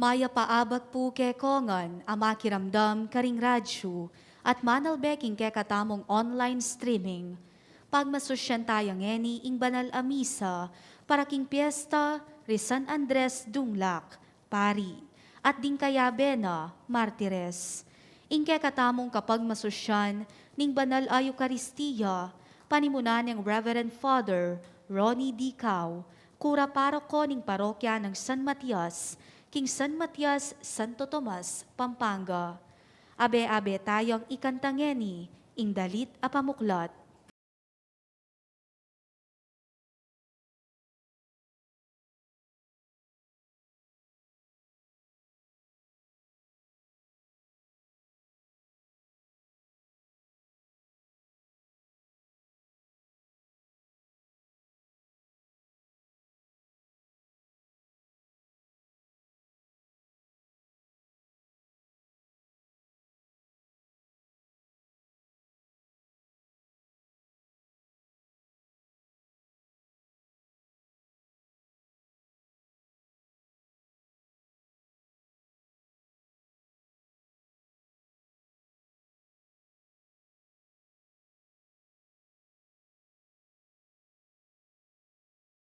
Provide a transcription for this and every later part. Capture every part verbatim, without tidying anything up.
Mayap a abak pu kekongan a makiramdam karing radyu at manalbe king kekatamung online streaming. Pagmasusyan taya ngeni ing banal a misa para king piesta ri San Andres Dunglac, pari, at ding kayabe na, martires. Ing kekatamung kapagmasusyan ning banal a Eukaristia, panimunan neng Reverend Father Ronnie D. Cao, kura paroko ning parokya nang San Matias, king San Matias, Santo Tomas, Pampanga. Abe-abe tayang ikanta ngeni ing dalit a pamuklat.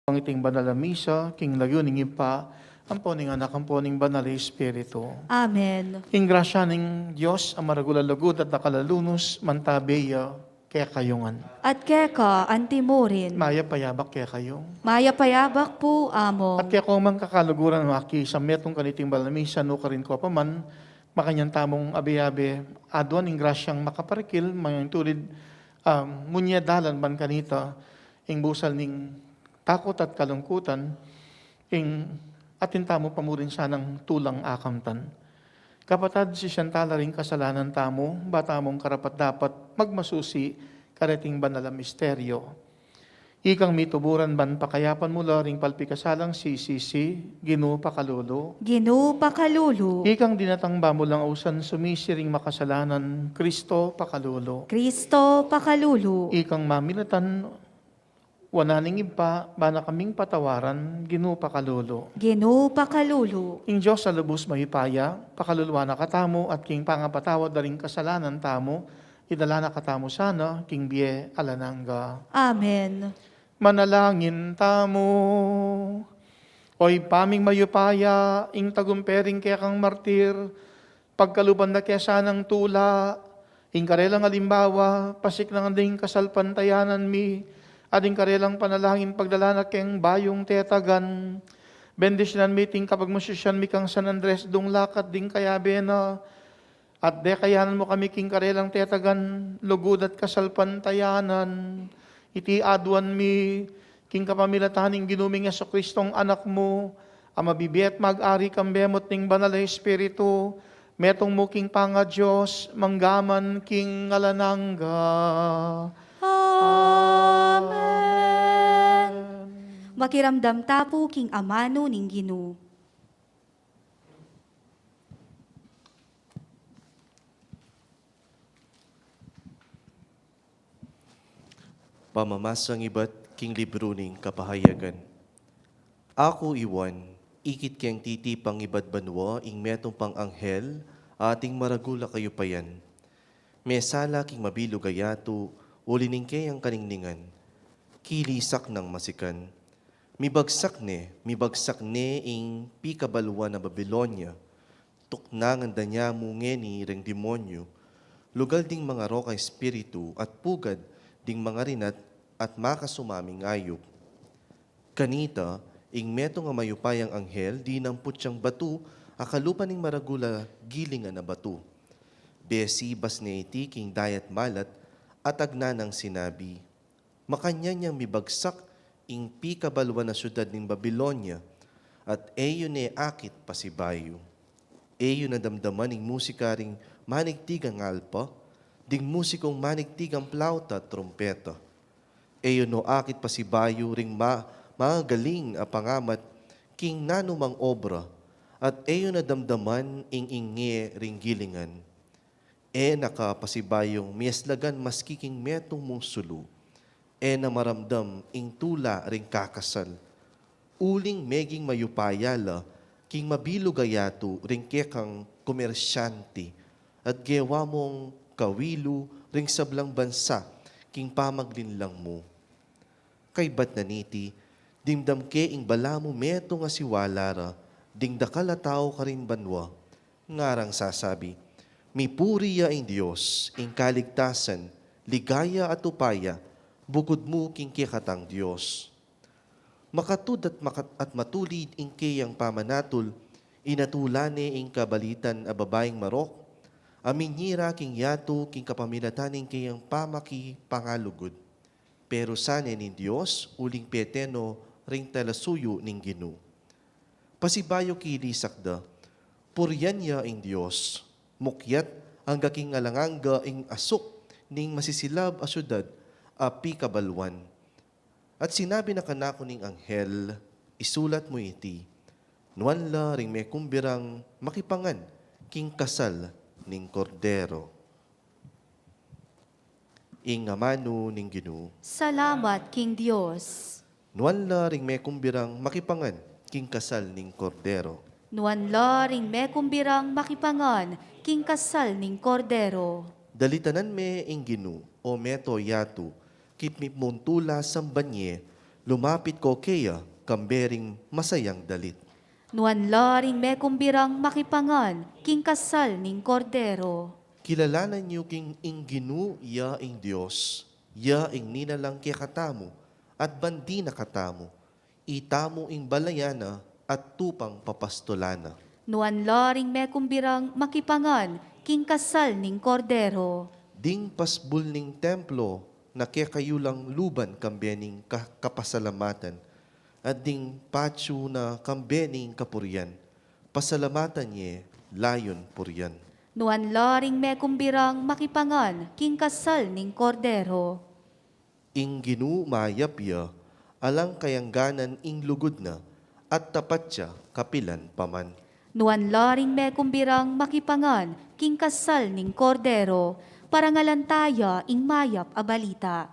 Iting banal a misa, king lagyu ning Ibpa, ampo ning Anak, ampo ning Banal a Espiritu. Amen. Ing grasya ning Dios a maragul a lugud at dakal a lunus, mantabe ya kekayu ngan. At keka antimurin. Mayap a yabak kekayu. Mayap a yabak pu, Among. At keko mang kakaluguran, maki sa metung kaniting banal a misa, nukarin ko pa man, makanyan tamung abe-abe aduan ing grasyang makaparikil, mangintulid, um, munye dalan ban kanita, ing busal ning takut at kalungkutan, ing atin tamu pamurin sanang tulang akamtan. Kapatad, sisian tala ring kasalanan tamu, ba tamung karapat-dapat magmasusi kareting banal a misteryo. Ikang mituburan ban pakayapan mu la ring palpikasalang sisisi, Ginu pakalulu. Ginu pakalulu. Ikang dinatang ba mu lang ausan sumisi ring makasalanan, Kristo pakalulu. Kristo pakalulu. Ikang mamilatan wanan ning Ibpa, ba na kaming patawaran, Ginu pakalulu. Ginu pakalulu. Ing Dios a lubus mayupaya, pakaluluan na katamu at king pangapatawad da ring kasalanan tamu, idala na katamu sana king bie alang angga. Amen. Manalangin tamu. O Ibpa ming mayupaya, ing tagumpe ring kekang martir, pagkaluban da ke sanang tula ing karelang alimbawa, pasiknangan da ing kasalpantayanan mi, at ing karelang panalangin pagdalan na keng bayung tetagan. Bendisyunan mi iting kapagmasusian mi kang San Andres Dunglac at ding kayabe na, at dekayanan mu kami king karelang tetagan, lugud at kasalpantayanan. Iti aduan mi king kapamilatan ning Ginu ming Jesucristong Anak mu, a mabibie at mag-ari kambe mu at ning Banal a Espiritu, metung mu king pangaDios, mangga man king alang angga. Amen. Makiramdam ta pu king amanu ning Ginu. Pamamasang ibat king libru ning Kapahayagan. Aku i Juan, ikit keng titipang ibat banua ing metung pang anghel, ating maragul a kayupayan. Mesala king mabilug a yatu, uli ning keyang kaningningan. Kilisak nang masikan. Mibagsak ne, mibagsak ne ing pikabaluan a Babilonia. Tuknangan da ne mu ngeni reng demonyu, lugal ding mangarok a espiritu at pugad ding mangarinat at makasumaming ayup. Kanita, ing metung a mayupayang anghel dinamput yang batu a kalupa ning maragul a gilingan a batu. Besibas ne iti king dayat malat at agna nang sinabi, Makanyan yang mibagsak ing pikabaluan a siudad ning Babilonia, at e yu ne akit pasibayu. E yu na damdaman ing musika ring manigtigang alpa, ding musikung manigtigang plauta at trumpeta. E yu no akit pasibayu ring ma-, magaling a pangamat king nanumang obra, at e yu na damdaman ing inge ring gilingan. E na ka pasibayung miyaslagan maski king metung mung sulu. E na maramdam ing tula ring kakasal. Uling meging mayupaya la king mabilug a yatu ring kekang komersyante, at gewa mung kawilu ring sablang bansa king pamaglinlang mu. Kaybat na niti, dimdam ke ing balamu metung a siwala ra ding dakal a tau karin banua, ngarang sasabi, "Mipuri ya ing Dios, ing kaligtasan, ligaya at upaya, bukud mu king kekatang Dios." Makatud at makat-, at matulid ing keyang pamanatul, inatulan ne ing kabalitan a babaing marok, a minyira king yatu king kapamilatan ning keyang pamakipangalugud. Pero sane ning Dios, uling pete no ring talasuyu ning Ginu. Pasibayu kilisak da, purian ya ing Dios, mukyat angga king alang angga ing asuk ning masisilab a siudad a pikabaluan. At sinabi na kanaku ning anghel, "Isulat mu iti, nuan la ring mekumbirang makipangan king kasal ning Kordero." Ing amanu ning Ginu. Salamat king Dios. Nuan la ring mekumbirang makipangan king kasal ning Kordero. Nuan la ring mekumbirang makipangan king kasal ning Kordero. Dalitanan me ing Ginu, o meto yatu, kit mimuntula samban ye, lumapit ko keya, kambe ring masayang dalit. Nuan la ring mekumbirang makipangan king kasal ning Kordero. Kilalanan yu king ing Ginu ya ing Dios, ya ing ninalang kekatamu, at bandi na katamu, itamu ing balayan na at tupang papastulan na. Nuan la ring mekumbirang makipangan king kasal ning Kordero. Ding pasbul ning templo na kekayu lang luban kambe ning ka-, kapasalamatan, at ding patyu na kambe ning kapurian, pasalamatan ye, layun purian. Nuan la ring mekumbirang makipangan king kasal ning Kordero. Ing Ginu mayap ya, alang kayangganan ing lugud na, at tapat ya kapilan pa man. Nuan la ring mekumbirang makipangan king kasal ning Kordero, parangalan taya ing mayap a balita.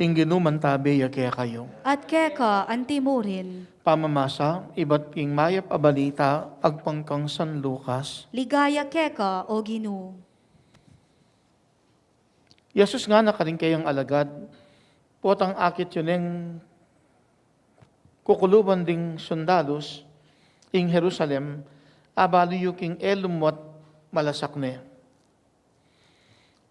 Ing Ginu mantabe ya kekayu. At keka antimurin. Pamamasa ibat king mayap a balita agpang kang San Lucas. Ligaya keka, o Ginu. Jesus ngana karing keyang alagad, potang akit yu neng kukuluban ding sundalus ing Jerusalem, abalu yu king e lumwat malasak ne.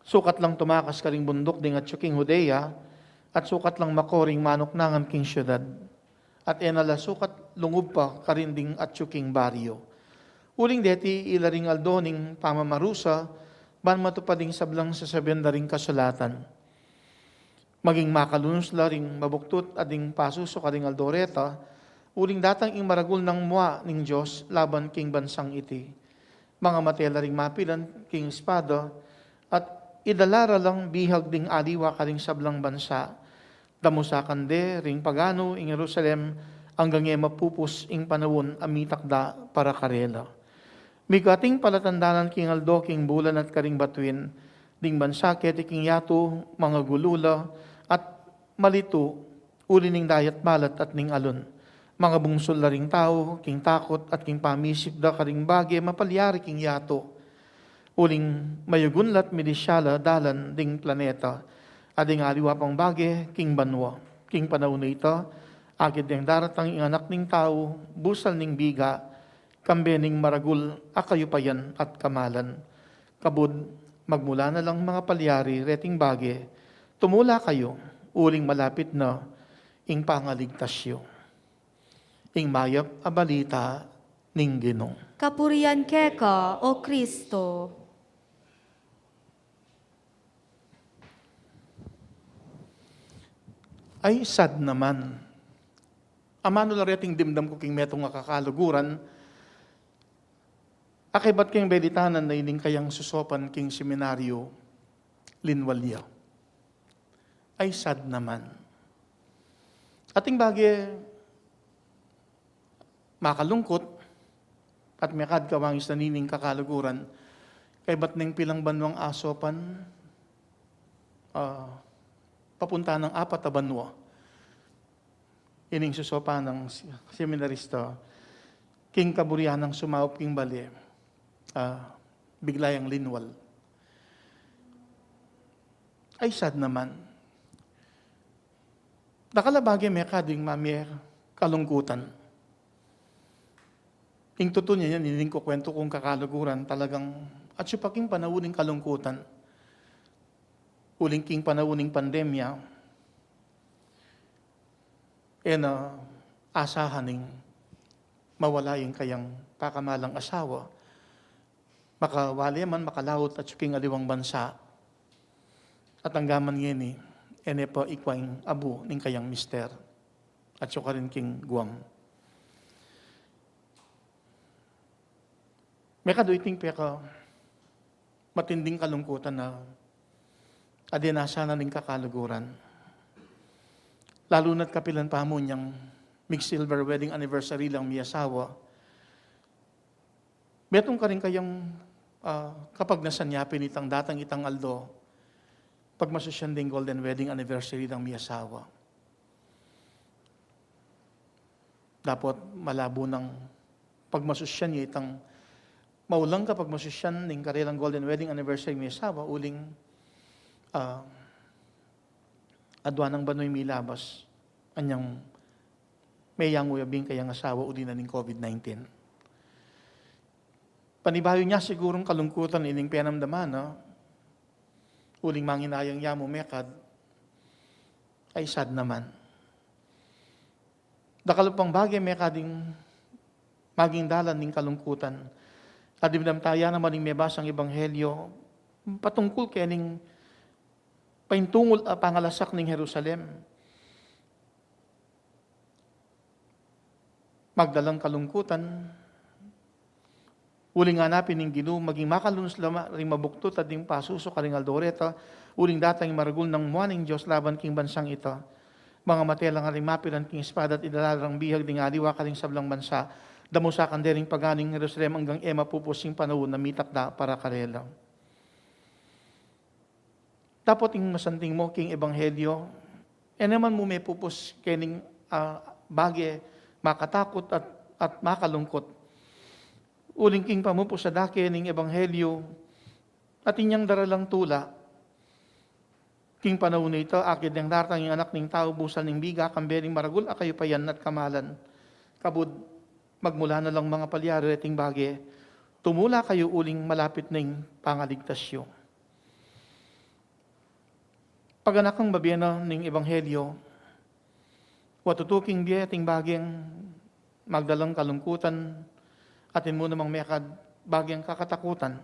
Sukat lang tumakas karing bunduk ding atyu king Judea, at sukat lang mako ring manuknangan king siudad. At e na la sukat lungub pa karin ding atyu king baryu. Uling deti ila ring aldo ning pamamarusa, ban matupad ing sablang sasabian da ring kasulatan. Maging makalunus la ring mabuktut a ding pasu so karing aldo reta, uling datang ing maragul nang mua ning Dios laban king bansang iti. Mangamate la ring mapilan king espada, at idala ra lang bihag ding aliwa karing sablang bansa. Damusakan de ring paganu ing Jerusalem, anggang e mapupus ing panaun a mitakda para karela. Migkating palatandanan king aldo, king bulan at karing batuin, ding bansa keti king yatu, mangagulu la, at malitu, uli ning dayat balat at ning alun. Mangabungsul la ring tau, king takut at king pamisip da karing bage mapalyari king yatu. Uling mayugun la't milisya la dalan ding planeta, at ding aliwa pang bage king banua. King panaun a ita, akit deng daratang ing Anak ning Tau, busal ning biga, kambe ning maragul a kayupayan at kamalan. Kabud, magmula na lang mangapalyari reting bage, tumula kayu, uling malapit na ing pangaligtas yu. Ing mayap a balita ning Ginu. Kapurian keka, O Kristo. Ay, sad naman. Amanu la reting dimdam ku king metung a kakaluguran, akibat keng belitanan na ining kayang susopan king seminaryo, linwal ya. Ay, sad naman. Ating bage, makalungkut, at mekad kawangis na nining kakaluguran, kaybat neng pilang banuang asopan, ah, papunta nang apat a banua. Ining susopan nang si-, seminarista, king kaburian nang sumaup king bale, ah, bigla yang linwal. Ay, sad naman. Dakal a bage mekad ing mamie kalungkutan. Ing tutu niyan, ining kukuwentu kung kakaluguran, talagang atsu pa king panaun ning kalungkutan. Uling king panaun ning pandemya, e na asahan ing mawala ing kayang pakamalang asawa. Makawali man, makalaut atsu king aliwang bansa. At anggaman ngeni, e ne pa ikwa ing abu ning kayang mister. Atsu karin king Guam. Mekad iting peka matinding kalungkutan na adenasan na ning kakaluguran. Lalu na't kapilan pa mu nyang mig-silver wedding anniversary lang mi asawa. Metung karin kayang, ah, kapagnasan ya pin itang datang itang aldo, pagmasusyan ding golden wedding anniversary lang mi asawa. Dapot malabo nang pagmasusyan ya itang maulang kapagmasusyan ning karelang golden wedding anniversary mi asawa, uling, ah, adua nang banwang milabas anyang meyangu ya bing kayang asawa uli na ning COVID nineteen. Panibayu nya sigurung kalungkutan ining penamdaman na, uling manginayang ya mu mekad, ay, sad naman. Dakal pang bage mekad ing maging dalan ning kalungkutan. At dimdam taya naman ing mebasang ebanghelyo patungkul kening paintungul a pangalasak ning Jerusalem. Magdalang kalungkutan, uling nganapin ning Ginu, maging makalunus la ma ring mabuktu at ding pasusu karing aldo reta, uling datang ing maragul nang mua ning Dios laban king bansang ita. Mangamate la ring mapilan king espada at idala rang bihag ding aliwa karing sablang bansa. Damusakan de ring paganu ing Jerusalem anggang e mapupus ing panaun a mitakda para karela. Dapot ing masanting mu king ebanghelyo, e naman mu mepupus kening, ah, bage makatakut at, at makalungkut. Uling king pamupus a dake ning ebanghelyo, atin yang daralang tula. King panaun a ita, akit neng datang ing Anak ning Tau, busal ning biga, kambe ning maragul a kayupayan at kamalan. Kabud, magmula na lang mangapalyari reting bage, tumula kayu uling malapit na ing pangaligtas yu. Paganakang babie na ning ebanghelyo, wa tutu king bie ating bageng magdalang kalungkutan, atin mu namang mekad bageng kakatakutan,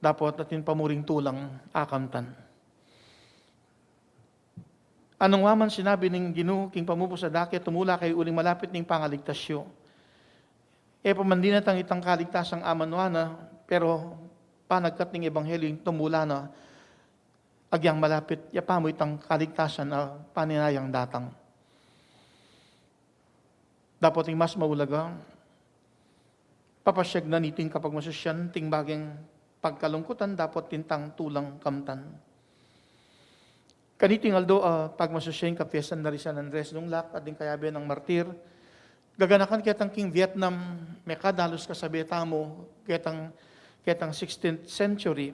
dapot atin pa mu ring tulang akamtan. Nung wa man sinabi ning Ginu king pamupus a dake, tumula kayu uling malapit ning pangaligtas yu. E pa man dinatang itang kaligtasan amanwa na, pero panagkat ning ebanghelyo ing tumula na, agyang malapit ya pa mu itang kaligtasan a paninayang datang. Dapot ing mas maulaga, papasyag na niting kapagmasusyan, ting bageng pagkalungkutan, dapot tintang tulang kamtan. Kaniting aldo, ah, pagmasusyan ing kapiestan da ri San Andres Dunglac at ding kayabe nang martir. Gaganakan ketang king Vietnam, mekad halus kasabe tamu, ketang, ketang sixteenth century.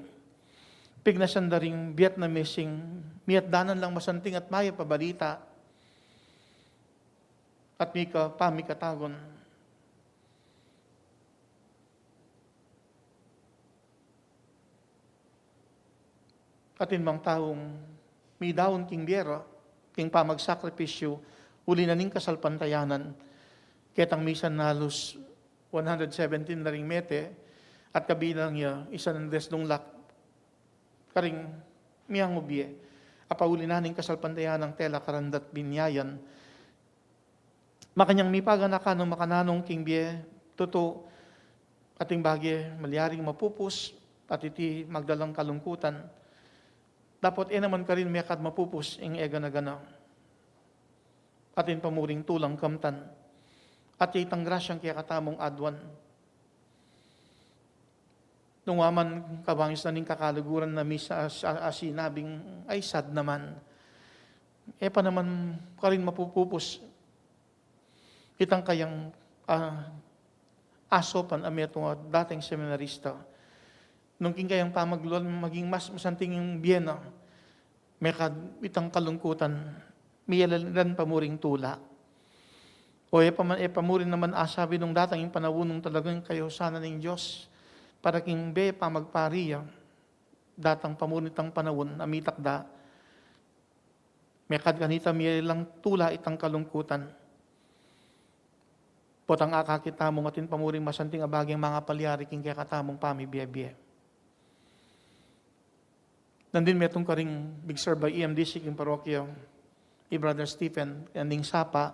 Pignasan da ring Vietnamese ing miat danan lang masanting at mayap a balita. At mika, pamikatagun. Atin mang taung midaun king bie ra, king pamagsakripisyu, uli na ning kasalpantayanan, ketang misan halus one hundred seventeen na ring mete, at kabilang ya i San Andres Dunglac, karing miyangu bie. Apauli na ning kasalpantayanan nang tela karandat binyayan. Makanyang mipaganakan nang makananung king bie, tutu, ating bage, malyaring mapupus, at iti magdalang kalungkutan. Dapot e naman karin mekad mapupus ing egana-gana. Atin pamuring tulang kamtan. At itang grasyang kekatamung aduan. Nung wa man kabangis na ning kakaluguran na misa a, a, a sinabing, "Ay, sad naman." E pa naman karin mapupupus itang kayang, ah, asopan a metung a dating seminarista. Nung king kayang pamagluan maging mas masanting ing bie na, mekad itang kalungkutan, miyalilan pamuring tula. O e pa man, e pa mu rin naman asabi nung datang ing panaun nung talagang kayusanan ning Dios para king bie pamagpari ya, datang pa mu rin itang panaun a mitakda, mekad kanita miyalilang tula itang kalungkutan. Potang akakit tamung atin pamuring masanting a bageng mangapalyari king kekatamung pamibie-bie. Nandin metung karing bigserba E M D C king parokya, i Brother Stephen, nanding sapa,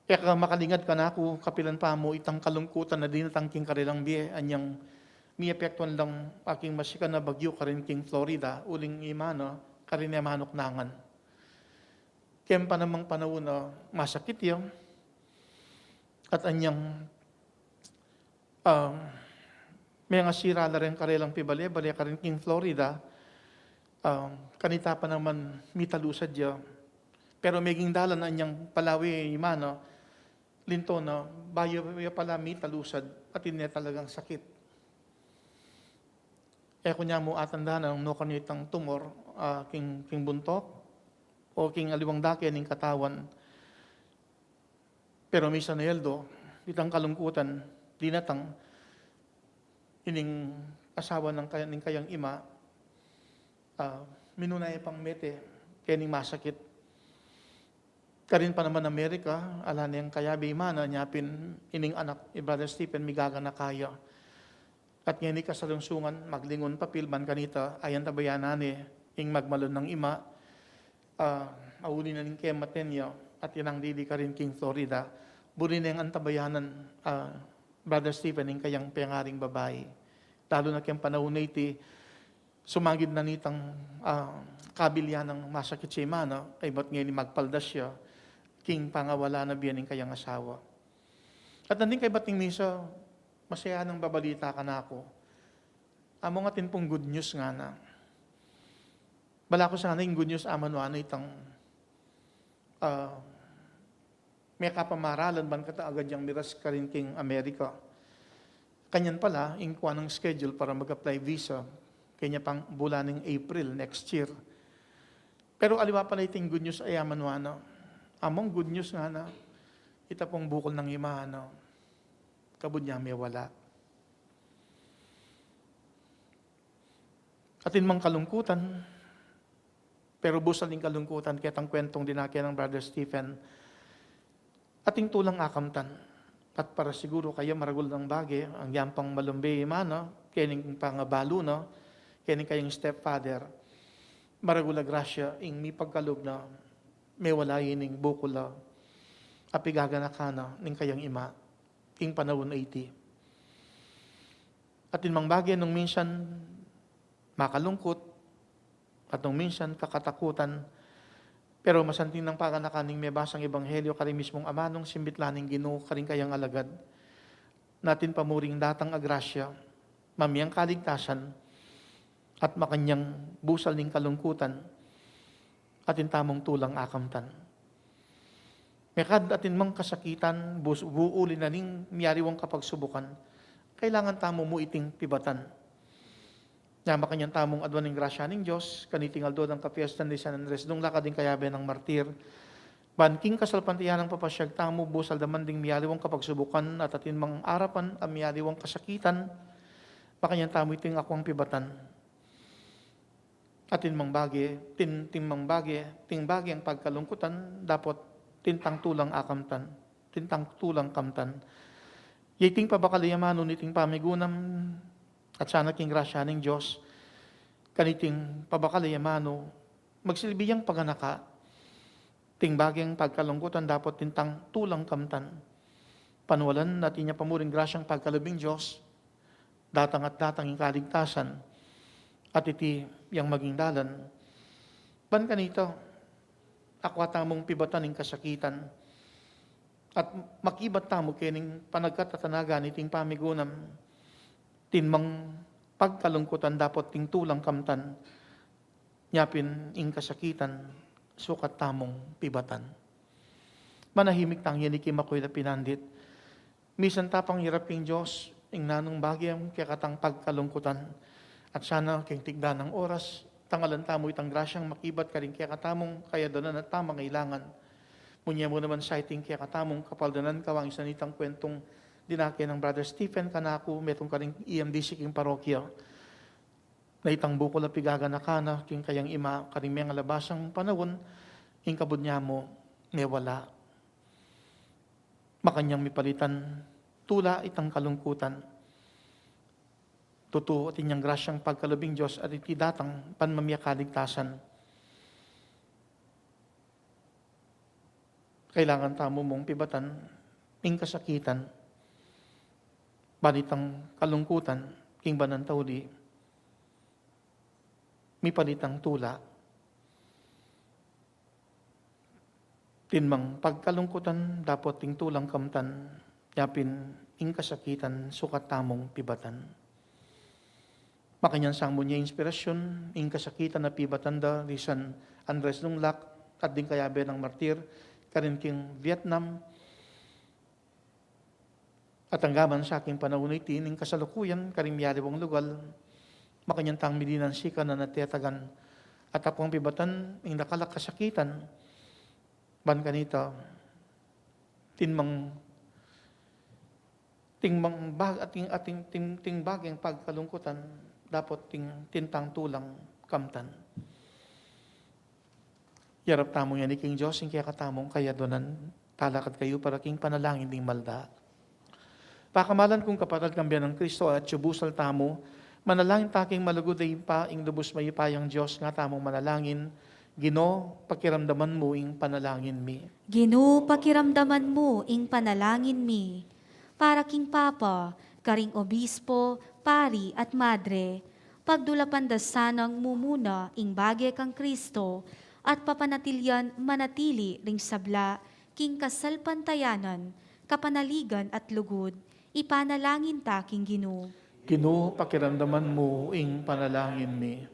e ka makalingad kanaku kapilan pa mu itang kalungkutan a dinatang king karelang bie, anyang miepektuan lang aking masikan a bagyu karin king Florida, uling imana, karin e manuknangan. Keng pa namang panaun a masakit ya, at anyang, ah, mengasira la ring karelang pibale-bale karin king Florida, ah, kanita pa naman mitalusad ya. Pero meging dalan anyang palawi imana, linto na, bayu ya pala mitalusad, atin ne talagang sakit. E ku ne mu atandanan nung nukarin itang tumor, ah, king, king buntuk, o king aliwang dake ning katawan. Pero misan a aldo, itang kalungkutan, dinatang, ining asawa nang kaya, ning kayang ima, ah, minuna ya pang mete, kening masakit. Karin pa naman Amerika, ala neng kayabe imana, nya pin ining anak, i Brother Stephen, migaganaka ya. At ngeni kasalungsungan, maglingun papil ban kanita, ayan tabayanan ne, ing magmalun nang ima, ah, auli na ning kematen ya, at inang dili karin king Florida, buri neng antabayanan, ah, Brother Stephen, ing kayang pengaring babai. Lalu na keng panaun a iti, sumagid na nitang, ah, kabilyan nang masakit ya imana, kaybat ngeni magpaldas ya, king pangawala na bie ning kayang asawa. At nandin kaybat ning misa, masaya nang babalita kanaku. Among atin pung good news ngana. Balaku sana ing good news aman wa na itang, ah, mekapamaralan ban kata agad yang miras karin king Amerika. Kanyan pala, ing kuan nang schedule para mag-apply visa, kenya pang bulan ning April next year. Pero aliwa pala iting good news a aman wa na. Among good news ngana, ita pung bukul nang ima na kabud yang mewala. Atin mang kalungkutan, pero busal ning kalungkutan ketang kuentong dinake nang Brother Stephen, atin tulang akamtan. At para siguru kaya maragul nang bage, agyang pang malumbe imana, kening pangabalu na, kening kayang stepfather, maragul a grasya ing mipagkalub na mewala ining bukul a pigaganakan na ning kayang ima king panaun a iti. Atin mang bage nung minsan makalungkut, at nung minsan kakatakutan, pero masanting nang paganakan ning mebasang ebanghelyo karing mismung amanung simbit la ning Ginu karing kayang alagad, na atin pa mu ring datang a grasya, mamyang kaligtasan, at makanyang busal ning kalungkutan, atin tamung tulang akamtan. Mekad atin mang kasakitan, bus-, buuli na ning miyariwang kapagsubukan, kailangan tamu mu iting pibatan. Nya makanyan tamung aduan ning grasya ning Dios, kaniting aldo dang kapiestan di San Andres Dungla, kading kayabe nang martir. Ban king kasalpantayanan nang papasyag tamu, busal da man ding miyariwang kapagsubukan, at atin mang arapan a miyariwang kasakitan, makanyan tamu iting akwang pibatan. Atin mang bage, tin, tin mang bage, tin bage ing pagkalungkutan, dapot tintang tulang akamtan, tintang tulang kamtan. Ya iting pabakal ya manu niting pamigunam, at sana king grasya ning Dios, Kaniting pabakal a amanu, magsilbi yang paganaka, ting bageng pagkalungkutan dapot tintang tulang kamtan. Panualan na atin ya pa murin grasyang pagkalub ning Dios, datang at datang ing kaligtasan, at iti yang maging dalan. Ban kanita, akwa tamung pibatan ing kasakitan, at makibat tamu kening panagkatatanagan iting pamigunam, tinmang pagkalungkutan dapot ting tulang kamtan, nyapin ing kasakitan, sukat tamung pibatan. Manahimik tang yan iki makuila pinandit. Misan tapang irap king Dios ing nanung bage ing kekatang pagkalungkutan. At sana king tigdan nang oras, tangalan tamu itang grasyang makibat karing kekatamung kayadunan at pamangailangan. Munye mu naman sa iting kekatamung kapaldanan kawang isan itang kwentung dinake nang Brother Stephen kanaku, metung karing E M D C king parokya, na itang bukul a pigaganaka na king kayang ima karing mengalabasang panaun, ing kabud nya mu mewala. Makanyan mipalitan tula itang kalungkutan. Tutu, atin yang grasyang pagkalub ning Dios at iti datang pan mamie kaligtasan. Kailangan tamu mung pibatan ing kasakitan, ban itang kalungkutan king banan tauli, mipalitang tula. Tinmang pagkalungkutan dapot ting tulang kamtan, nyapin ing kasakitan sukat tamung pibatan. Makanyan sang munye inspirasyon ing kasakitan a pibatan da di San Andres Lunglak at ding kayabe nang martir karin king Vietnam. At anggaman sa king panaun a iti ning kasalukuyan karing miyaliwang lugal, makanyan tang milinan sikanan at tetagan at akwang pibatan ing dakal a kasakitan. Ban kanita, tinmang, tinmang bag-, ating, ating, ting, ting bageng pagkalungkutan dapot ting tintang tulang kamtan. Yarap tamu yan iking Dios ing kekatamung kayadunan. Talakad kayu para king panalangin ding malda. Pakamalan kung kapatad, kambian nang Kristo, atyu busal tamu, manalangin ta king malugud a Ibpa, ing lubus mayupayang Dios, nga tamung manalangin. Ginu, pakiramdaman mu ing panalangin mi. Ginu, pakiramdaman mu ing panalangin mi. Para king Papa, karing obispo, pari, at madre, pagdulapan da sanang mumuna ing bage kang Kristo, at papanatilian manatili ring sabla king kasalpantayanan, kapanaligan at lugud, ipanalangin ta king Ginu. Ginu, pakiramdaman mu ing panalangin mi.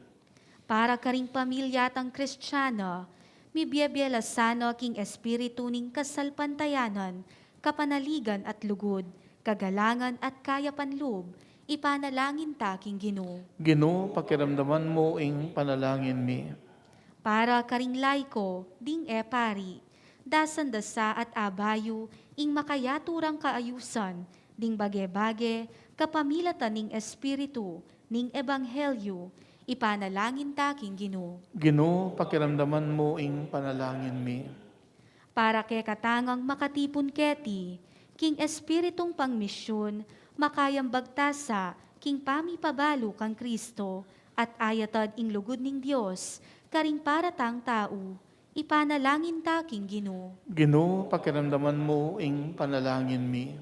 Para karing pamilya tang Kristiana, mibie-bie la sana king espiritu ning kasalpantayanan, kapanaligan at lugud, kagalangan at kayapan lub, ipanalangin ta king Ginu. Ginu, pakiramdaman mu ing panalangin mi. Para karing laiko ding e pari, dasan da sa at abayu ing makayaturang kaayusan ding bage-bage kapamilatan ning Espiritu ning Ebanghelyu, ipanalangin ta king Ginu. Ginu, pakiramdaman mu ing panalangin mi. Para kekatang makatipun keti, king espiritung pangmisyun, makayambag ta sa king pamipabalu kang Kristo, at ayatad ing lugud ning Dios karing para tang tau, ipanalangin ta king Ginu. Ginu, pakiramdaman mu ing panalangin mi.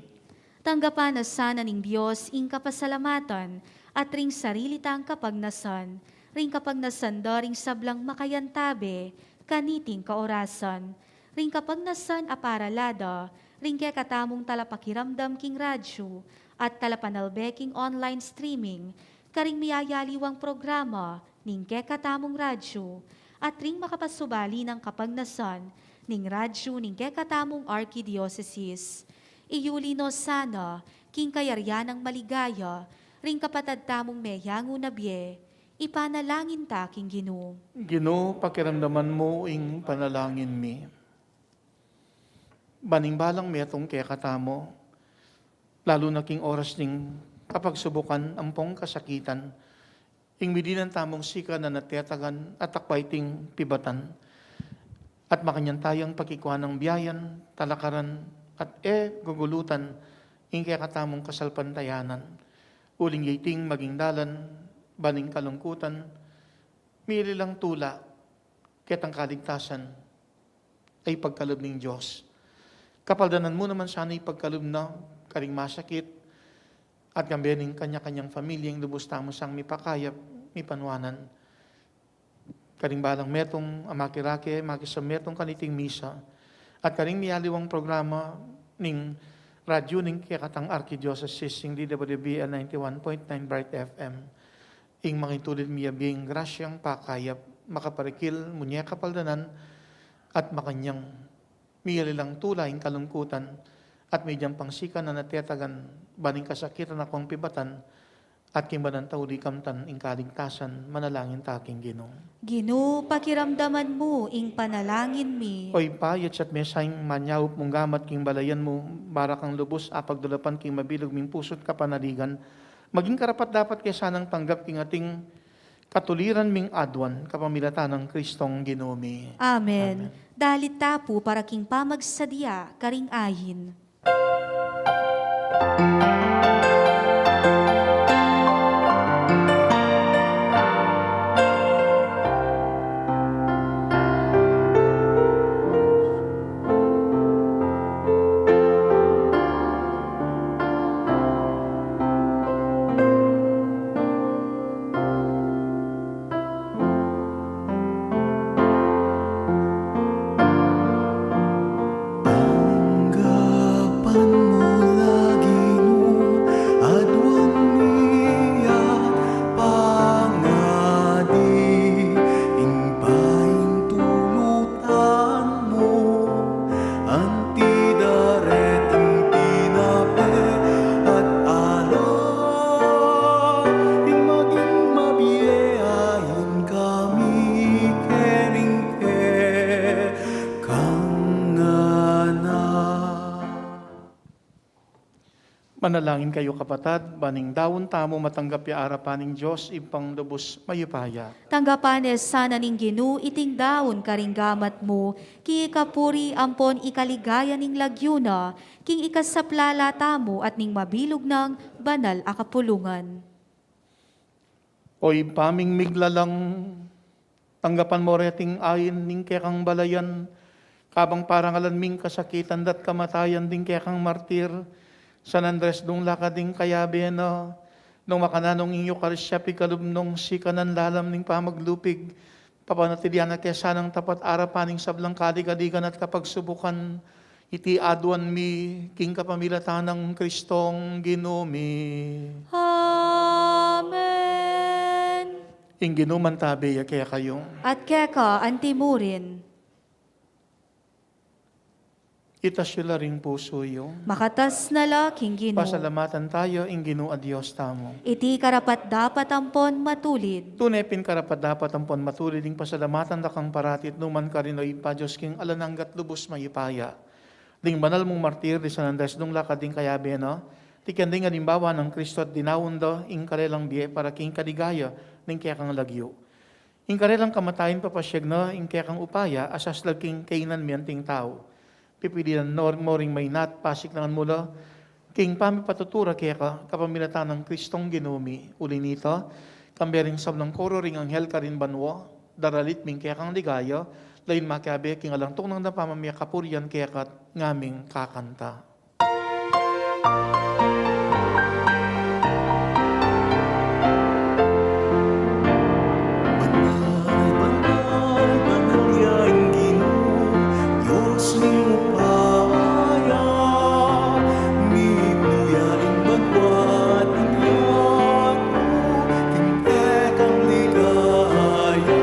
Tanggapan na sana ning Dios ing kapasalamatan at ring sarili tang kapagnasan, ring kapagnasan da ring sablang makayantabe kaniting kaorasan, ring kapagnasan a parala da ring kekatamung talapakiramdam king radyu at talapanalbe king online streaming karing miyayaliwang programa ning kekatamung radyu, at ring makapasubali nang kapagnasan ning radyu ning kekatamung arkidiosesis. Iyuli no sana king kayarian nang maligaya ring kapatad tamung meyangu na bie, ipanalangin ta king Ginu. Ginu, pakiramdaman mu ing panalangin mi. Ban ing balang metung kekatamu, lalu na king oras ning kapagsubukan ampong kasakitan, ing milinan tamung sikanan at tetagan at akwa iting pibatan, at makanyan tayang pakikuan nang biayan, talakaran, at e gugulutan ing kekatamung kasalpantayanan. Uling ya iting maging dalan ban ing kalungkutan, miyalilang tula ketang kaligtasan a ipagkalub ning Dios. Kapaldanan mu naman sana ipagkalub na karing masakit at kambe ning kanya-kanyang pamilya ing lubus tamu sang mipakayap, mipanwanan. Karing balang metung a makirake, makisametung kaniting misa, at karing miyaliwang programa ning radyu ning kekatang Archdiocese, ing D W B L ninety-one point nine Bright F M. Ing mangintulid miyabing grasyang pakayap, makaparikil, munye kapaldanan, at makanyan miyalilang tula ing kalungkutan, at medyang pangsikan a natetagan, ban ing kasakitan a kuang pibatan, at king banal a tauli kamtan ing kaligtasan, manalangin ta king Ginu. Ginu, pakiramdaman mu ing panalangin mi. O Ibpa, yatsat me sa ing manyaup mung gamat king balayan mu, para kang lubus a pagdulapan king mabilug ming pusu't kapanaligan, maging karapat-dapat ke sanang tanggap king ating katuliran ming aduan, kapamilatan nang Kristong Ginu mi. Amen. Amen. Dalit ta pu para king pamagsadya karing ayin. Tanggapan mu la, Ginu, aduan mi at pangadi, ing paintulutan mu, anti dareting tinape at alak, ing maging mabie ain kami keni king kekang anak. Manalangin kayu, kapatad, ban ing daun tamu matanggap ya arapan ning Dios Ibpang lubus mayupaya. Tanggapan na sana ning Ginu iting daun karing gamat mu, king ikapuri ampon ikaligaya ning lagyu na, king ikasaplala tamu at ning mabilug nang banal a kapulungan. O Ibpa ming miglalang, tanggapan mu reting ain ning kekang balayan, kabang parangalan ming kasakitan da't kamatayan ding kekang martir, San Andres Dungla, kading kayabe na, nung makananu ing Eukaristia pigkalub nung sikanan lalam ning pamaglupig, papanatilian na ke sanang tapat arapan ning sablang kaligaligan at kapagsubukan. Iti aduan mi king kapamilatan nang Kristong Ginu mi. Amen. Ing Ginu mantabe ya kekayu. At keka antimurin. Itas yu la ring pusu yu. Makatas na la king Ginu. Pasalamatan tayu ing Ginu a Dios tamu. Iti karapat-dapat ampon matulid. Tune pin karapat-dapat ampon matulid ing pasalamatan da kang parati at nukarin man, o Ibpa, Dios king alang angga at lubus mayupaya. Ding banal mung martir di San Andres Dungla, kading kayabe na, tikyan ding alimbawa nang Kristo at dinaun da ing karelang bie para king kaligaya ning kekang lagyu. Ing karelang kamatayan papasiag na ing kekang upaya a saslag king kainan mi anting tau. Pipilian mu ring maina at pasiklangan mu la king pamipatutu ra keka, kapamilatan nang Kristong Ginu mi. Uli na nita, kambe ring sablang koro ring anghel karin banua, daralit mi ing kekang ligaya, lalu makiabe king alang tungnang dang pamamie kapurian keka at ngaming kakanta. Banal, banal, banal ya ing Ginu, Dios ning upaya, mituya ing banua at ing yatu, king kekang ligaya,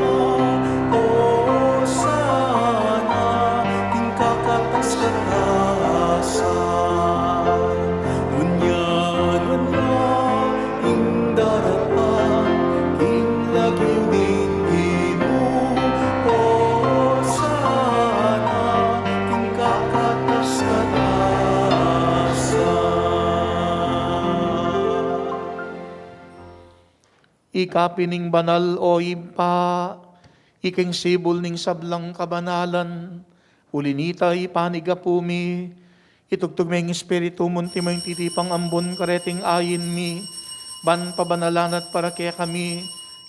Osana, king kakatas-katasan. Ngunyan, ngunyan, ing darapan king lagyu ning Ginu, Osana, king kakatas-katasan. Ika pin ing banal, o Ibpa, ika ing sibul ning sablang kabanalan. Uli na nita, Ibpa, ing Apu mi, itubud me ing Espiritu mu anti mayung titipang ambun kareting ain mi, ban pabanalan na at para kekami,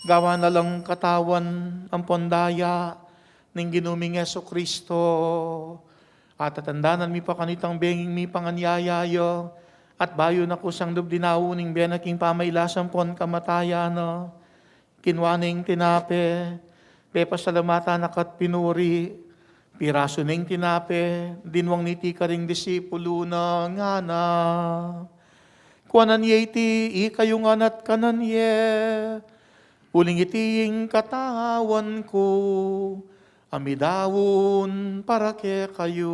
Gawan na lang katawan ampon daya ning Ginu ming Jesucristo, atatandanan mi pa kanitang benging mipanganyaya ya, at bayu na kusang dubdinawu ning bie na king pamailas ampon kamatayan na, kinua ne ing tinape, pepasalamatan na ka't pinuri, pirasu ne ing tinape, dinwang ne iti karing disipulu na, ngana: Kuanan ye iti ikayu ngan at kanan ye, uling iti ing katawan ku, a midaun para kekayu.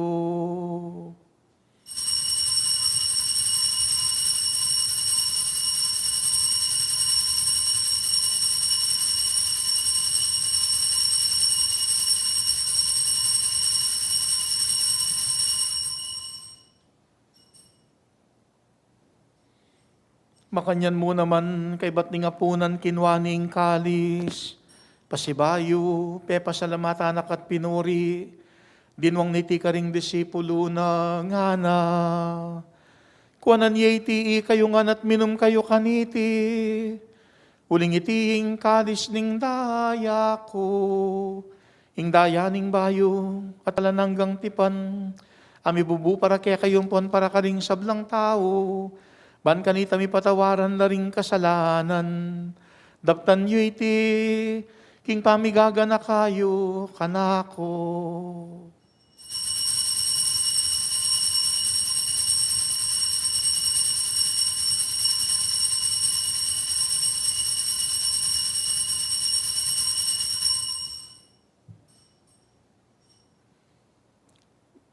Makanyan mu naman, kaybat ning apunan, kinua ne ing kalis, pasibayu, pepasalamatan na ka't pinuri, dinwang ne iti karing disipulu na, ngana: Kuanan ye iti ikayu ngan at minum kayu kaniti, uling iti ing kalis ning daya ku, ing daya ning bayu at alang anggang tipan, a mibubu para kekayu ampon para karing sablang tau, ban kanita mipatawaran la ring kasalanan. Daptan yu iti king pamigaganaka yu kanaku.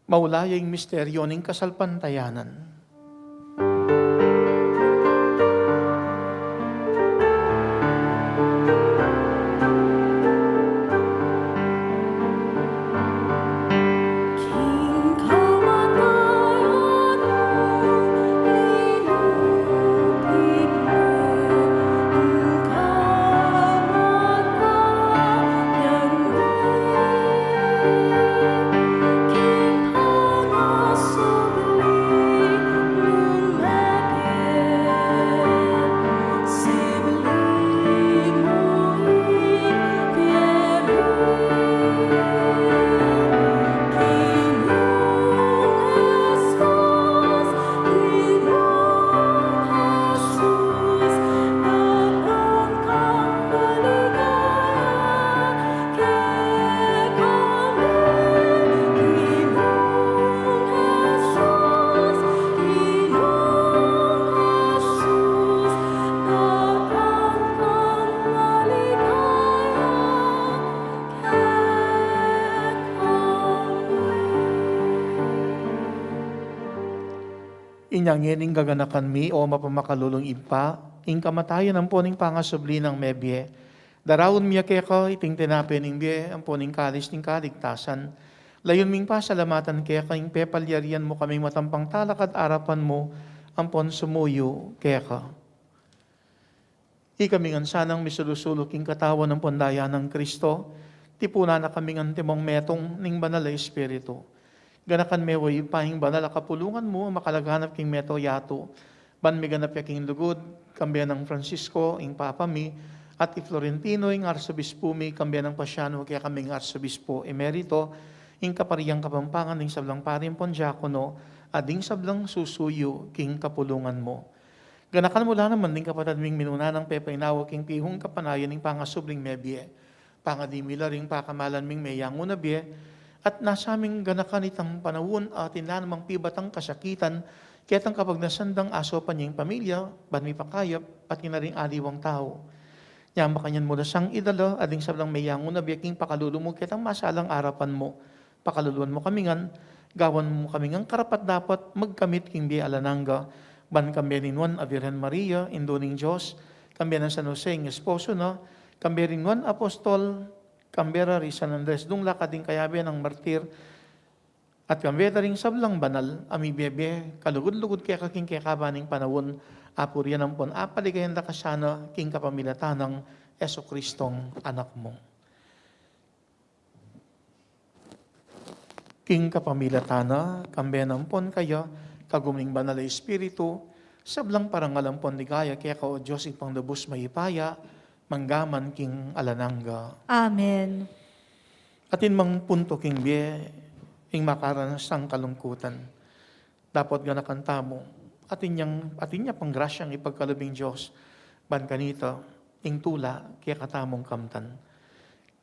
Maula ya ing misteryo ning kasalpantayanan. Inya ngening gaganakan mi, o mapamakalulung Ibpa, ing kamatayan ampon ing pangasubli nang mebie, daraun mi ya keka iting tinape ning bie ampon ing kalis ning kaligtasan. Layun ming pasalamatan keka ing pepalyarian mu kaming matampang talakad arapan mu ampon sumuyu keka. Ikami ngan sanang misulu-sulu king katawan ampon daya nang Kristo, tipunan na kami ngan timong metung ning Banal a Espiritu. Ganakan me, o Ibpa, ing banal a kapulungan mu a makalaganap king meto yatu, ban miganap ya king lugud, kambe nang Francisco, ing Papa mi, at i Florentino, ing Arsobispu mi, kambe nang Pasiano, kekaming Arsobispu Emerito, ing Kaparian Kapampangan, ding sablang pari ampon diakono, at ding sablang susuyu king kapulungan mu. Ganakan mu la naman ding kapatad ming minuna nang pepainawa king pihung kapanayan ning pangasubling mebie. Pangadi mi la ring pakamalan ming meyangu na bie, at nasa ming ganakan itang panaun a atin la namang pibatang kasakitan, ketang kapagnasan dang asopan ya ing pamilya, ban mipakayap, pati na ring aliwang tau. Nya makanyan mu la sang idala, a ding sablang meyangu na bie king pakalulu mu ketang masalang arapan mu. Pakaluluan mu kami ngan, gawan mu kami ngan karapat-dapat magkamit king bie alang angga, ban kambe ning Nuan a Virgen Maria, Indu ning Dios, kambe nang San Jose, ing esposo na, kambe ring Nuan Apostol, kambe ra ri San Andres Dungla, at ding kayabe nang martir, at kambe da ring sablang banal a mibie-bie kalugud-lugud keka king kekaba ning panaun, apurian ampon apaligayan da ka sana king kapamilatan nang Jesucristong Anak mu. King kapamilatan na, kambe na ampon kaya, kagum ning Banal a Espiritu, sablang parangal ampon ligaya keka, o Dios, Ibpang lubus mayupaya, manggaman king alang angga. Amen. Atin mang punto king bie, ing makaranas tang kalungkutan. Dapot ganakan tamu, atin yang, atin ya pang grasyang ipagkalub ning Dios, ban kanita, ing tula, kekatamung kamtan.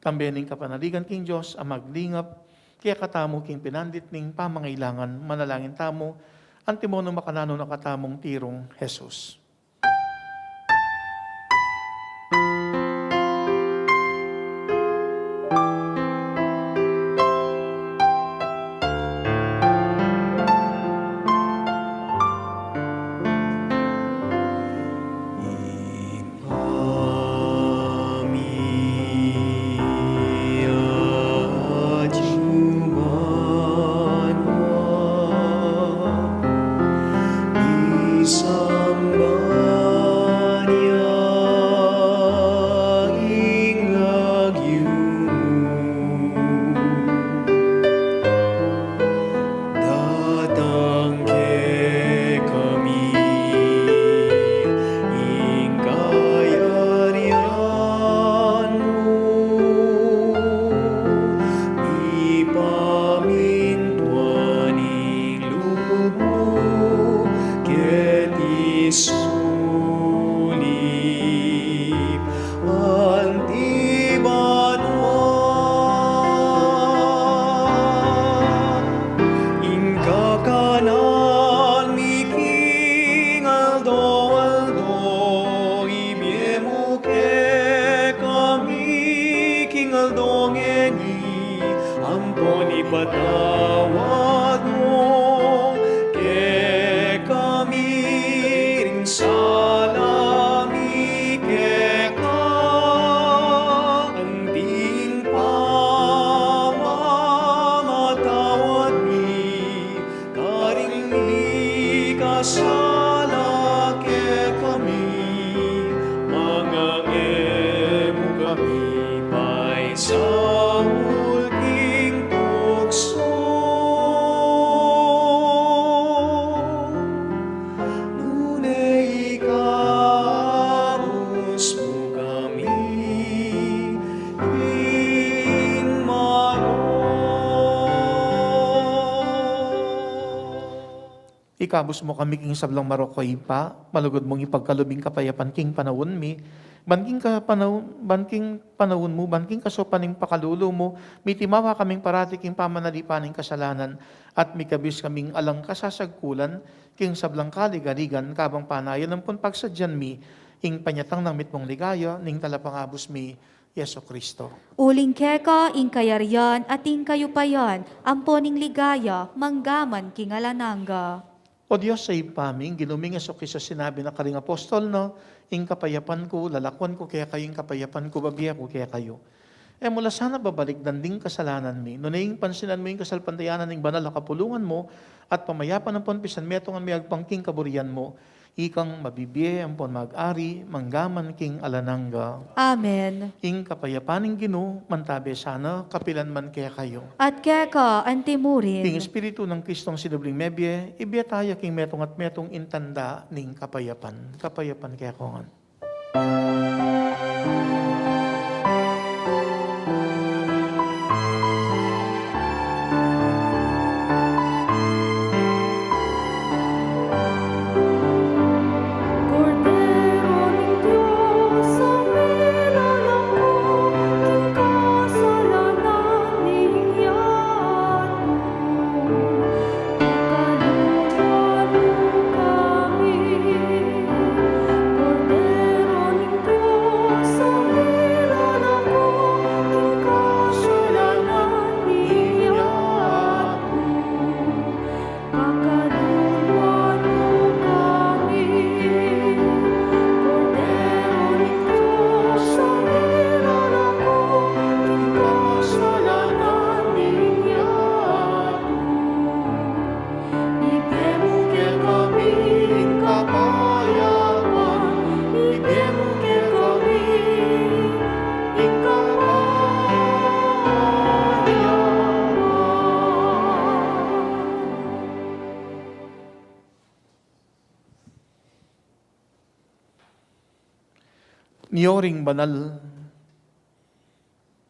Kambe ning kapanaligan king Dios, a maglingap, kekatamu king pinandit ning pamangailangan, manalangin tamu, antimo nung makananu na katamung tirung Jesus. Datang kekami ing kayarian mu, mipamintuan ing lub mu keti sulip anti banua. Ing kakanan mi king aldo-aldo, ibie mu kekami king aldo ngeni, ampon ipatawad mu kekami ring sala mi keka, anting pamamatawad mi karing mikasala kekami, manga e mu kami paisaul king tuksu, nune ikabus mu kami king marok. Ikabus mu kami king sablang marok, o Ibpa, malugud mung ipagkalub ing kapayapan king panaun mi, ban king kapanaun, ban king panaun mu, ban king kasaupan ning pakalulu mu, mitimawa kaming parati king pamanalipan ning kasalanan, at mikabus kaming alang kasasagkulan king sablang kaligaligan, kabang panayan ampon pagsadyan mi ing panyatang nang mitmung ligaya ning Talapangabus mi, Jesucristo. Uling keka ing kayarian at ing kayupayan, ampon ing ligaya, manggaman king alang angga. O Dios a Ibpa mi, ing Ginu ming Jesucristo sinabi na karing apostol na, ing kapayapan ku lalakuan ku kekayu, ing kapayapan ku babie ku kekayu. E mu la sana babalikdan ding kasalanan mi, nune ing pansinan mu ing kasalpantayanan ning banal a kapulungan mu, at pamayapan ampon pisanmetungan mi agpang king kaburian mu, ikang mabibie ampon mag-ari manggaman king alang angga. Amen. Ing kapayapan ning Ginu mantabe sana kapilan man kekayu. At keka antimurin. Ing Espiritu nang Kristong sinubling mebie, ibie taya king metung at metung ing tanda ning kapayapan. Kapayapan kekongan. Kordero ning Dios, a milalako king kasalanan ning yatu, pakaluluan mu kami. Kordero ning Dios, Yoring banal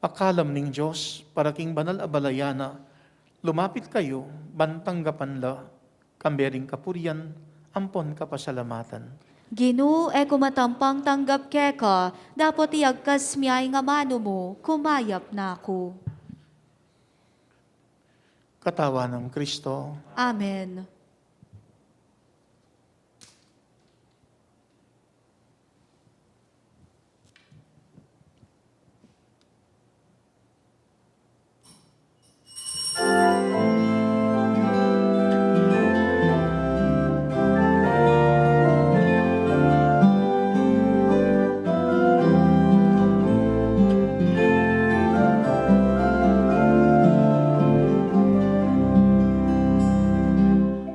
a kalam ning Dios, para king banal a balayan na, lumapit kayu, ban tanggapan la, kambe ring kapurian ampon kapasalamatan. Ginu, e ku matampang tanggap keka, dapot iyagkas mi ya ing amanu mu, kumayap na ku. Katawan nang Kristo. Amen.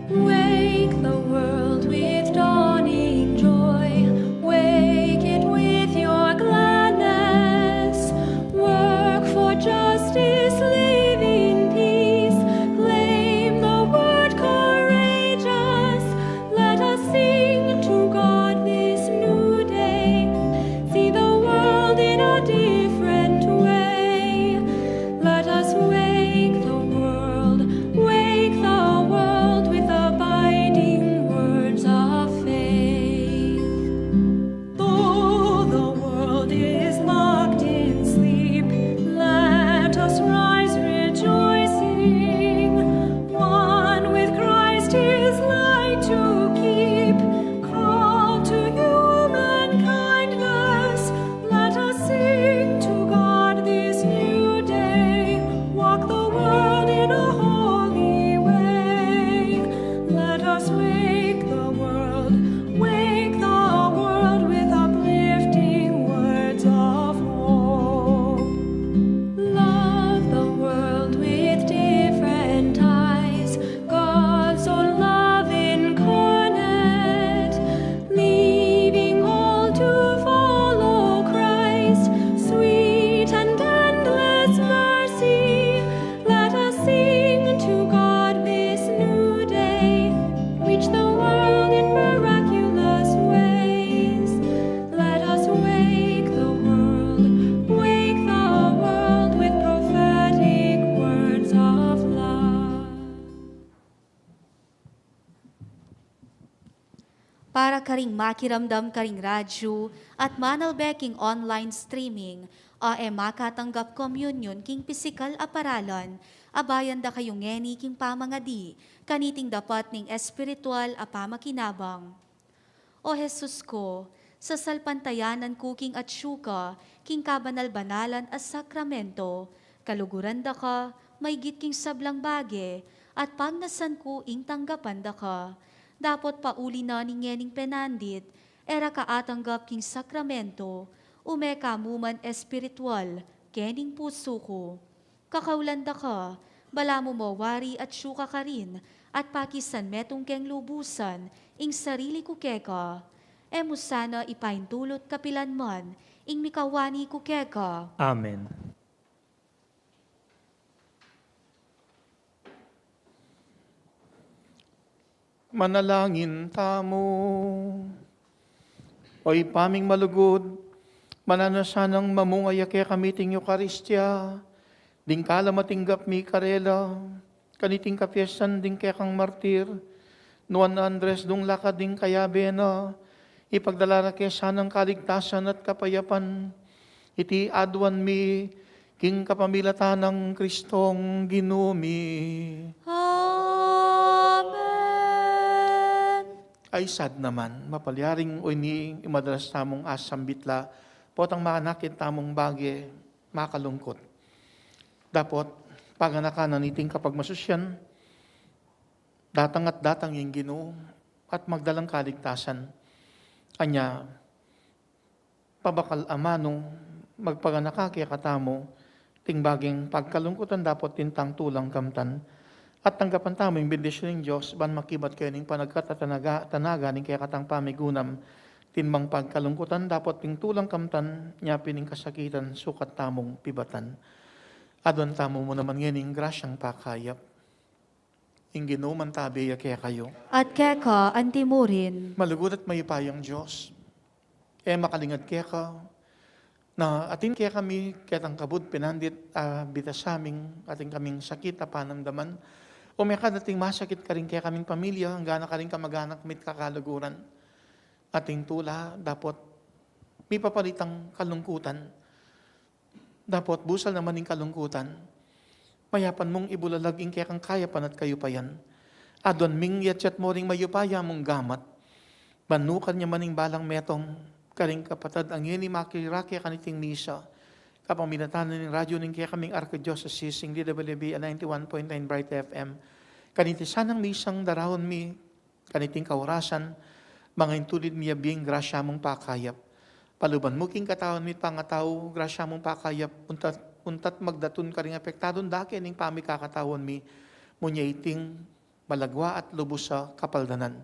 Wake the world with dawning joy. Wake it with your gladness. Work for justice, live in peace. Claim the word courageous. Let us sing to God this new day. See the world in a different way. Let us wake the world, wake the world with abiding words of faith. Though the world is locked in sleep, let us rise rejoicing. One with Christ his light to keep, call to human kindness. Let us sing to God this new day. Walk the world in a holy way. Let us wake the world, wake the world with uplifting words of hope. Love the world with different eyes, God's own love incarnate, leaving all to follow Christ, sweet and endless mercy. Let us sing to God this new day, reach the world in miraculous ways. Let us wake the world, wake the world with prophetic words of love. Para karing makiramdam karing radyu at manalbe king online streaming, a e makatanggap komunyon king pisikal a paralan, abayan da kayu ngeni king pamangadi kaniting dapat ning espiritual a pamakinabang. O Jesus ku, sasalpantayanan ku king atyu ka king kabanal-banalan a sakramento, kaluguran da ka maygit king sablang bage, at pagnasan ku ing tanggapan da ka. Dapot pauli na ning ngening penandit, e ra ka atanggap king sakramento, ume ka mu man espiritual kening pusu ku. Kakaulan da ka, balamu mo wari atyu ka karin, at pakisan metung keng lubusan ing sarili ku keka. E mu sana ipaintulut kapilan man ing mikawani ku keka. Amen. Manalangin tamu. O Ibpa ming malugud, mananu na sanang mamungaya kekami iting Eukaristia, ding kalam a tinggap mi karela, kaniting kapiestan ding kekang martir, nuan Andres, ding lakad ding kayabe na, ipagdala ra ke sanang kaligtasan at kapayapan. Iti aduan mi king kapamilatan nang Kristong Ginu mi. Amen. Ay sad naman, mapalyaring o ini ing madalas tamung asambit la, potang manakit tamung bage, makalungkut. Dapot, paganakan na niting kapagmasusyan, datang at datang ing Ginu, at magdalang kaligtasan. Anya, pabakal amanu, magpaganaka kekatamu, ting baging pagkalungkutan dapot tintang tulang kamtan. At tanggapan tamu ing bendisyun ning Dios, ban makibat kayu ning panagkat at tanaga, tanaga ning kekatang pamigunam, tinmang pagkalungkutan dapot ting tulang kamtan, nya pin ing kasakitan, sukat tamung pibatan. Aduan tamu mu naman ngeni ing grasyang pakayap. Ing Ginu mantabe ya kekayu. At keka antimurin. Malugud at mayupayang Dios, e makalingad keka, Na atin kekami ketang kabud pinandit a bitasaming atin kaming sakit a panamdaman, o mekad ating masakit karing kekaming pamilya, anggana karing kamaganak mit kakaluguran. Ating tula, dapot mipapalitang kalungkutan. Dapot busal naman ing kalungkutan, mayapan mung ibulalag ing kekang kayapan at kayupayan. Aduan ming yatyat mo ring mayupaya mung gamat. Ban nukan ya man ing balang metung karing kapatad a ngeni makirake kaniting misa kapamilatan ning radyo ning kekaming Archdiocese, ing D W B ninety-one point nine Bright F M. Kaniti sanang misang daraun mi kaniting kaorasan, mangaintulid mi ya bing grasya mung pakayap. Paluban mu king katawan mi't pangatau, grasya mung pakayap, untat, untat magdatun karing apektadung dake ning pamikakatawan mi, munya iting malagwa at lubus a kapaldanan.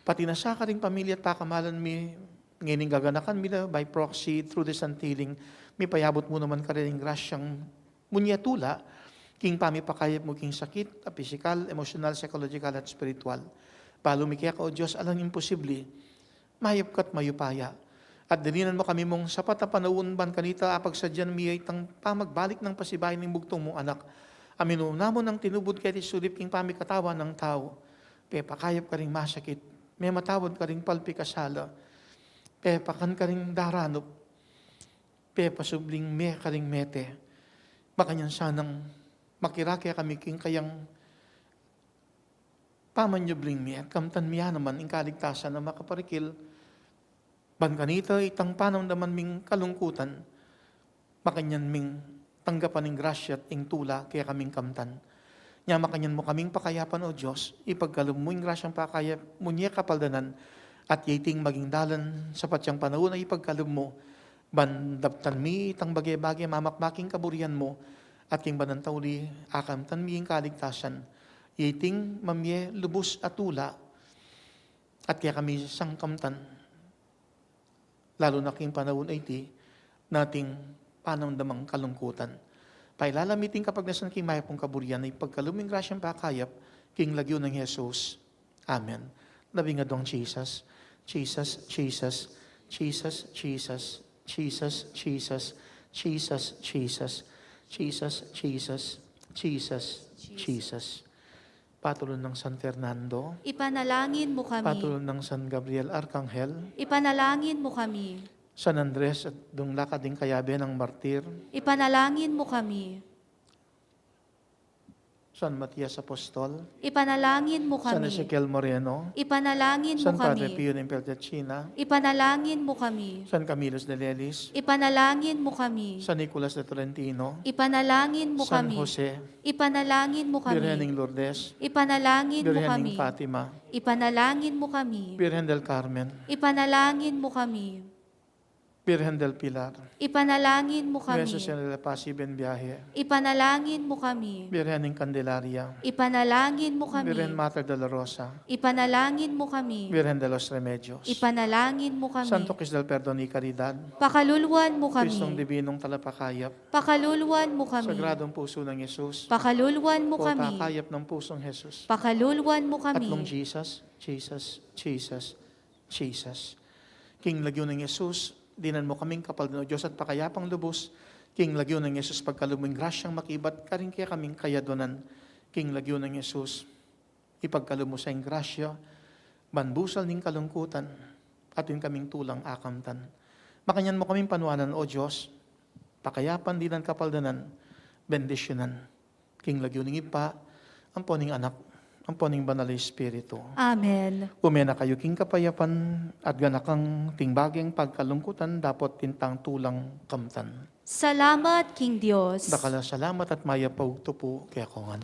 Pati na sa karing pamilya at pakamalan mi, ngening gaganakan mi la by proxy through the Santiling, mipayabut mu naman karing grasyang munya tula, king pamipakayap mu king sakit a pisikal, emosyonal, psychological, at spiritual. Balu mi keka, O Dios, alang imposible, mayap ka't mayupaya. At dalinan mu kami mung sapat a panaun ban kanita apagsadyan mi ya itang pamagbalik nang pasibayu ning bugtung mung Anak. A minuna mu nang tinubud keti sulip king pamikatawan nang tau. Pepakayap karing masakit, mematawad karing palpikasala, pepakan karing daranup, pepasubling mie karing mete. Makanyan sanang makirake kami king kayang pamanyubling mie, kamtan mi ya naman ing kaligtasan a makaparikil ban kanita itang panamdaman ming kalungkutan, makanyan ming tanggapan ing grasya't ing tula kekaming kamtan. Nya makanyan mu kaming pakayapan, O Dios, ipagkalub mu ing grasyang pakayap, munya kapaldanan, at ya iting maging dalan sa patyang panaun a ipagkalub mu, ban daptan mi itang bage-bage mamakmaking kaburian mu, at king banal a tauli akamtan mi ing kaligtasan, ya iting mamie lubus a tula, at kekami sangkamtan. Lalu na king panaun a iti, na ating panamdamang kalungkutan. Pailalam mi iting kapagnasan king mayap mung kaburian, ipagkalub mu ing grasyang pakayap, king lagyu nang Jesus. Amen. Labing aduang Jesus, Jesus, Jesus, Jesus, Jesus, Jesus, Jesus, Jesus, Jesus, Jesus, Jesus, Jesus, Jesus. Patulun nang San Fernando. Ipanalangin mu kami. Patulun nang San Gabriel Arkanghel. Ipanalangin mu kami. San Andres at dungla kading kayabe nang martir. Ipanalangin mu kami. San Matias Apostol. Ipanalangin mu kami. San Ezekiel Moreno. Ipanalangin mu kami. San Padre Pio ng Pietrelcina. Ipanalangin mu kami. San Camilo Sales. Ipanalangin mu kami. San Nicolas de Tolentino. Ipanalangin mu kami. San Jose. Ipanalangin mu kami. Birhen ning Lourdes. Ipanalangin mu kami. Birhen ning Fatima. Ipanalangin mu kami. Birhen del Carmen. Ipanalangin mu kami. Birhen del Pilar. Ipanalangin mu kami. Nuestra Señora de la Paz y Buen Viaje. Ipanalangin mu kami. Birhen ning Candelaria. Ipanalangin mu kami. Birhen Mater de la Rosa. Ipanalangin mu kami. Birhen de los Remedios. Ipanalangin mu kami. Santo Cristo del Perdon y Caridad. Pakaluluan mu kami. Kristong Dibinong Talapakayap. Pakaluluan mu kami. Sagradong Puso ng Jesus. Pakaluluan mu kami. Potang kayap ng Pusong Jesus. Pakaluluan mu kami. Atlung Jesus, Jesus, Jesus, Jesus. King lagyu nang Jesus, dinan mu kaming kapaldanan, O Dios, at pakayapang lubus. King lagyu nang Jesus, pagkalub mu ing grasyang makibat karing kekaming kayadunan. King lagyu nang Jesus, ipagkalub mu sa ing grasya, ban busal ning kalungkutan, atin kaming tulang akamtan. Makanyan mu kaming panuanan, O Dios, pakayapan, dinan kapaldanan, bendisyunan. King lagyu ning Ibpa, ampo ning Anak, ampo ning Banal a Espiritu. Amen. Ume na kayu king kapayapan, at ganakang tingbage ing pagkalungkutan, dapot tintang tulang kamtan. Salamat king Dios. Dakal a salamat at mayap a ugtu pu kekongan.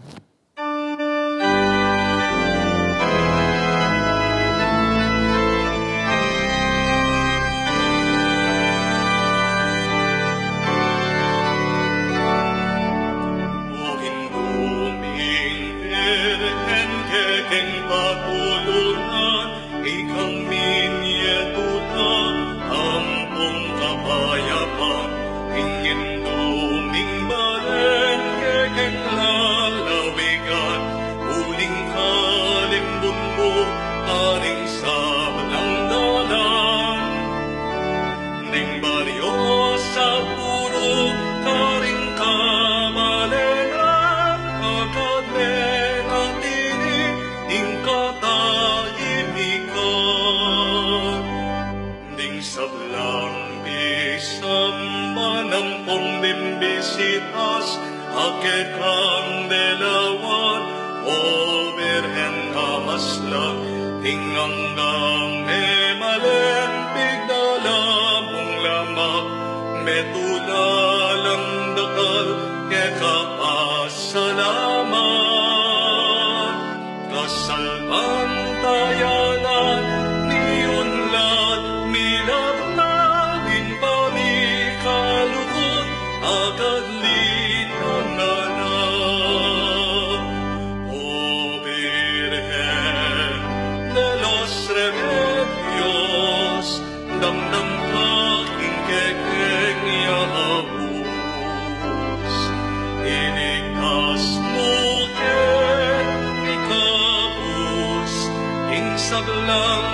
Felicitas a kekang de lawan, o Birhen a maslang, ing anggang e malen pigdala mung lamak, metula lang dakal keka pasalamat. Kasalpantayanan mi unlad, milaknag ing pamikalugud, agad linangan na. O Birhen de los Remedios, damdam ka king kekeng yaus, iligtas mu ke ning kabus, ing sablang